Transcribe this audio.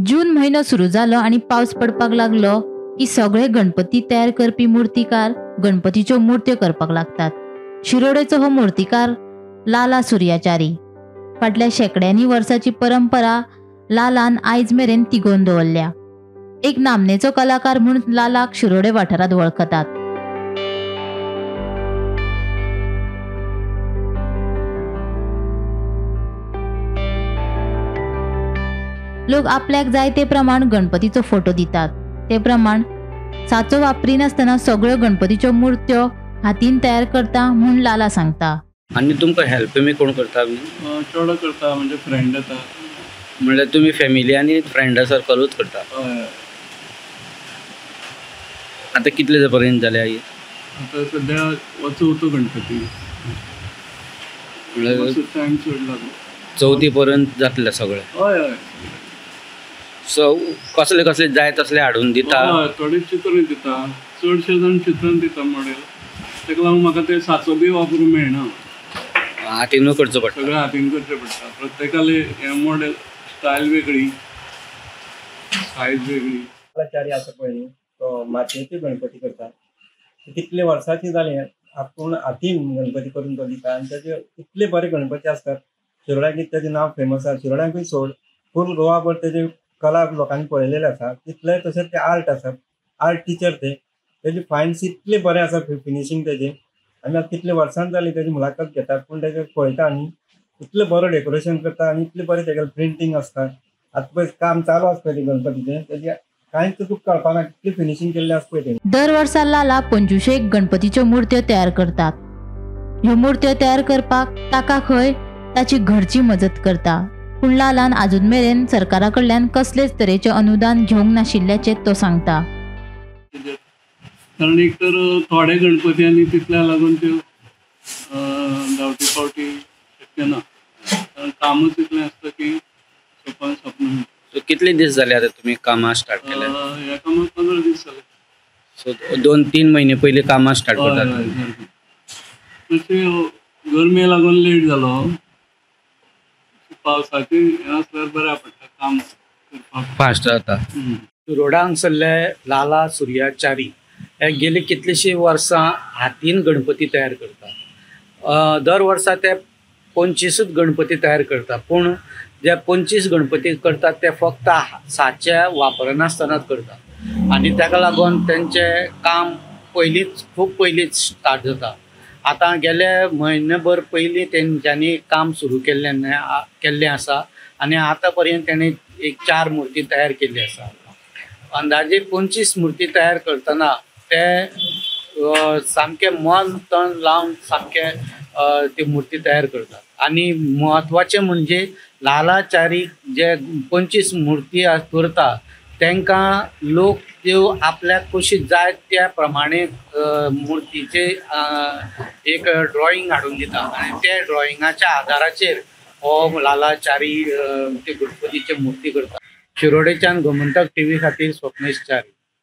जून म्हयनो सुरू जालो आनी पावस पडपाक लागलो की सगळे गणपती तयार करपी मूर्तिकार गणपतीच्यो मूर्त्यो करपाक लागतात. शिरोडेचो हो मूर्तिकार लाला सुर्याचारी. फाटल्या शेंकड्यांनी वर्साची परंपरा लालान आयज मेरेन तिगोवन दवरल्या. एक नामनेचो कलाकार म्हूण लालाक शिरोडे वाठारांत वळखतात. लोक आपल्याक जाय ते प्रमाण गणपतीचो फोटो दितात. ते प्रमाण साचो वापरिनासतना सगळ्यो गणपतीच्यो मूर्त्यो हातीन तयार करता म्हूण लाला सांगता. आनी तुमकां हेल्प बी कोण करता? चेडो करता, म्हणजे फ्रेंड येता. म्हणल्यार तुमी फॅमिली आनी फ्रेंडा सर्कलूच करता? हय. आतां कितले पर्यंत जाले? आतां सद्या हो चवथो गणपती, म्हणल्यार टायम चड लागलो. चवथी पर्यंत जातले सगळें? हय हय. सो कसले कसले जाय तसले हाडून दिता? हय, थोडे चित्रां दिता, चडशे जाण चित्रां दिता मॉडेल. ताका लागून म्हाका ते साचो बी वापरूंक मेळना, हातीनूच करचो पडटा. सगळें हातीन करचें पडटा. प्रत्येकाले हें मॉडेल स्टायल वेगळी, सायज वेगळी. चारी आसा पळय न्ही, तो मातयेचे गणपती करता. कितले वर्सांची जाली आपूण हातीन गणपती करून तो दिता आनी ताचे इतले बरे गणपती आसतात. शिरोड्याक ताचें नांव फेमस आसा. शिरोड्यांकूय सोड, फूल गोवाभर ताजे कला लोकांनी पळयलेले आसा. तितले तशें ते आर्ट आसा, आर्ट टिचर ते. तेजे फायन्स इतले बरे आसा, फिनिशींग तेजे. आमी आतां कितले वर्सां जाली तेजी मुलाखत घेतात, पूण तेजे पळयता आनी इतलें बरो डेकोरेशन करता आनी इतलें बरें तेगेलें प्रिंटींग आसता. आतां पळय काम चालू आसा पळय गणपतीचें, तेजें कांयच तुका कळपाना, इतलें फिनिशींग केल्लें आसा पळय तेणी. दर वर्सा लाला 25 गणपतीच्यो मूर्त्यो तयार करतात. ह्यो मूर्त्यो तयार करपाक ताका खंय ताची घरची मजत करता. पूण लालान आजून मेरेन सरकारा कडल्यान कसलेच तरेचें अनुदान घेवंक नाशिल्ल्याचें तो सांगता. कारण एक तर थोडे गणपती आनी तितल्या लागून त्यो धांवती पावटी शक्य ना, कारण कामूच इतलें आसता की सोंपान सोंपना. सो कितले दीस जाले आतां तुमी कामां स्टार्ट केल्या? ह्या कामाक 15 दीस जाले. सो 2-3 म्हयने पयलीं कामां स्टार्ट करतात? मातशें गरमे लागून लेट जालो. पावसाचें हें आसल्यार बऱ्याक पडटा काम करपाक, फास्ट जाता. शिरोडा हांगसरले लाला सुर्याचारी हे गेली कितलीशीं वर्सां हातीन गणपती तयार करता. दर वर्सा ते 25 गणपती तयार करता, पूण जे 25 गणपती करतात ते फक्त साचे वापरनासतनाच करता आनी ताका लागून तेंचें काम पयलींच, खूब पयलींच स्टार्ट जाता. आतां गेले म्हयनेभर पयलीं तेंच्यांनी काम सुरू केल्लें आसा आनी आतां पर्यंत तेणें एक 4 मूर्ती तयार केल्ली आसा. अंदाजे 25 मूर्ती तयार करतना ते सामकें मन तन लावन सामकें ती मूर्ती तयार करतात. आनी म्हत्वाचें म्हणजे लालाचारी जे 25 मूर्ती करता तांकां लोक त्यो आपल्याक कशी जाय त्या प्रमाणे मुर्तीचे एक ड्रॉइंग हाडून दिता आनी त्या ड्रॉइंगाच्या आदाराचेर हो लालाचारी ते गणपतीचे मूर्ती करता. शिरोडेच्यान गोमंतक टीव्ही खातीर स्वप्नेश चारी.